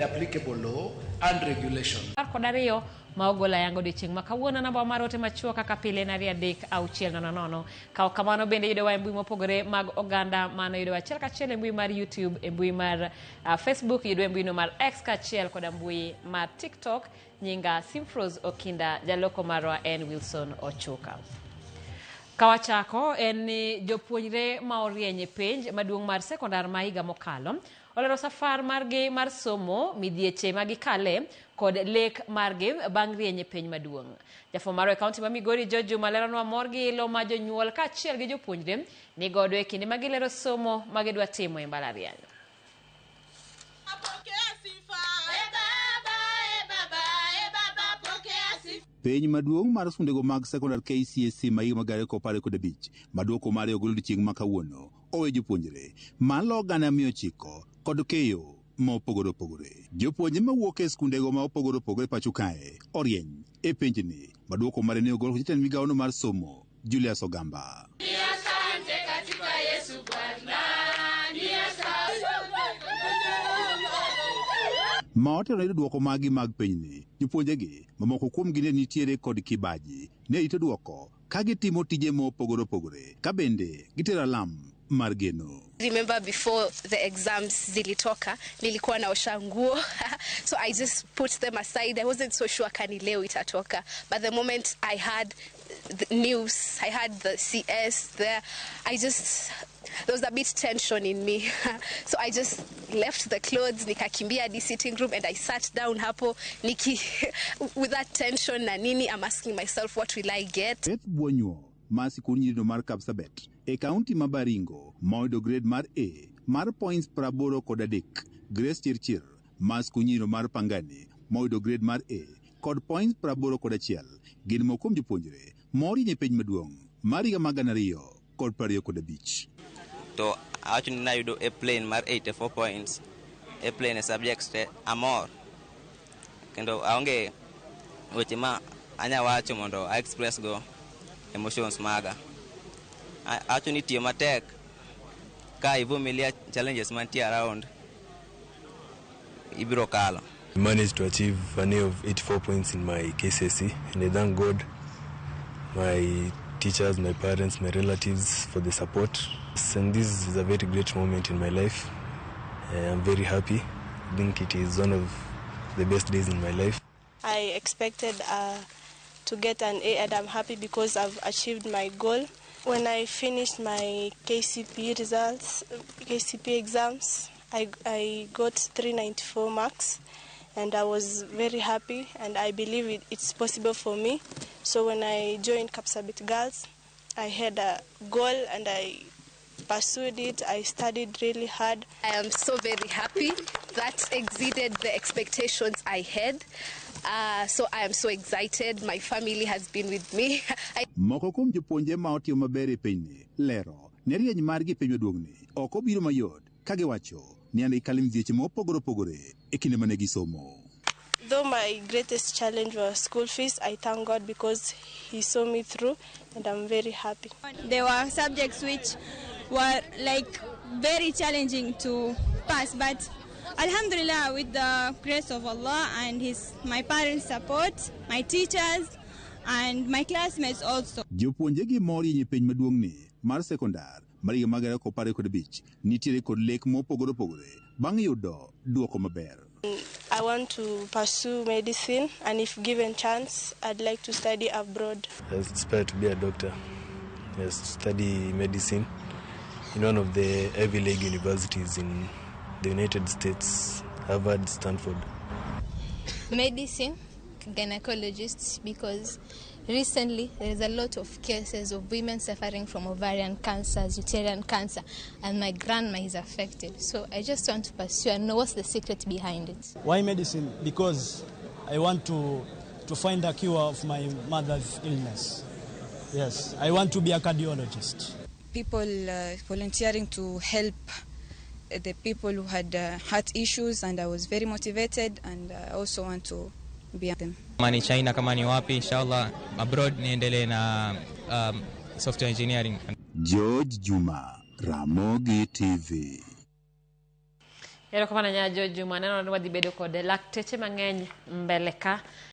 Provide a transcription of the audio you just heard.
Applicable law and regulation. 12 ma ogol ayanga odiochieng' ma kawuono. Namba mar ote machuok kaka pile en 23600. Ka ok kamano bende yudowa e mbui mopogore mag oganda, mano yudowa achiel kachiel e mbui mar YouTube, e mbui mar Facebook, yudowa e mbui no mar X kaachiel koda mbui mar TikTok. Nyinga Simfros Okinda, jaloko marwa en Wilson Ochuka. Kawachako en ni jopuonjre ma orieny e penj maduong' mar sekondar ma higa mokalo olero safar margi mar somo, midhieche ma gikale kod lek margi bang' rieny e penj maduong'. Jafwambo marwa e kaunti ma Migori George Juma leronwa mor gi ilo ma jonyuol kaachiel gi jopuonjre nigodo e kinde ma gilero somo ma gidwa timo e mbalariany. Penj maduong' mar skundego mag sekondar KCSE ma higa mar 2015 ma duoko mare ogol odiechieng' ma kawuono owe jopuonjre malo 900 kod keyo mopogore opogore. Jopuonjre mawuok e skundego ma opogore opogore pacho kae orieny e penjni ma duoko mare ne ogol kod jatend migawono mar somo Julius Ogamba. Ma otelo ne duoko magi mag penjni, jopuonjegi mamoko kuomgi ne nitiere kod kibaji ne rito duoko ka gitimo tije mopogore opogore ka bende gitero alam mar geno. Remember before the exams zilitoka, nilikuwa naosha nguo, so I just put them aside. I wasn't so sure kani leo itatoka, but the moment I had the news, I had the CS there, I just there was a bit tension in me, so I just left the clothes, nikakimbia hadi sitting room and I sat down hapo niki with that tension na nini, I'm asking myself, what will I get? Beth Bwonyuo mar sikund nyirindo mar Kapsabet e kaunti ma Baringo ma oyudo grade mar A mar points 83. Grace Chirchir mar sikund nyirindo mar Pangani ma oyudo grade mar A kod points 81 gin moko kuom jopuonjre morieny e penj maduong' mar higa mar 2025. To awacho ni nayudo A plain mar 84 points, A plain e subjects te, amor. Kendo aonge weche ma anya wacho mondo a express go emotions maga. Awacho ni tiyo matek ka ivumilia challenges mantie around, ibiro kalo. I managed to achieve an A of 84 points in my KCSE, and I thank God, my teachers, my parents, my relatives for the support. And this is a very great moment in my life. I'm very happy. I think it is one of the best days in my life. I expected to get an A, and I'm happy because I've achieved my goal. When I finished my KCPE results, KCPE exams, I got 394 marks, and I was very happy, and I believe it's possible for me. So when I joined Kapsabet Girls, I had a goal and I pursued it. I studied really hard. I am so very happy. That exceeded the expectations I had. So I am so excited. My family has been with me. I Moko kuom jopuonje ma otimo maber e penjni lero ne rieny margi e penj maduong'ni ok obiro mayot ka giwacho ni ane gikalo e midhieche mopogore opogore e kinde mane gisomo. Though my greatest challenge was school fees, I thank God because He saw me through, and I'm very happy. There were subjects which were like very challenging to pass, but Alhamdulillah, with the grace of Allah and his my parents' support, my teachers and my classmates also. Jopuonje gi morieny e penj maduong'ni mar sekondar mar higa mar 2025 nitiere kod lek mopogore opogore bang' yudo duoko maber. I want to pursue medicine, and if given chance, I'd like to study abroad. I aspire to be a doctor. Yes, study medicine in one of the Ivy League universities in the United States, Harvard, Stanford. Medicine, gynecologists, because recently there is a lot of cases of women suffering from ovarian cancers, uterine cancer, and my grandma is affected. So I just want to pursue and know what's the secret behind it. Why medicine? Because I want to find a cure of my mother's illness. Yes, I want to be a cardiologist. People volunteering to help the people who had heart issues, and I was very motivated, and I also want to be them. Kama ni China, kama ni wapi, inshallah abroad niendelee na software engineering. George Juma, Ramogi TV. Erokamano Nyajo Juma, aneno ni wadhi bedo kod lakteche mang'eny mbele ka.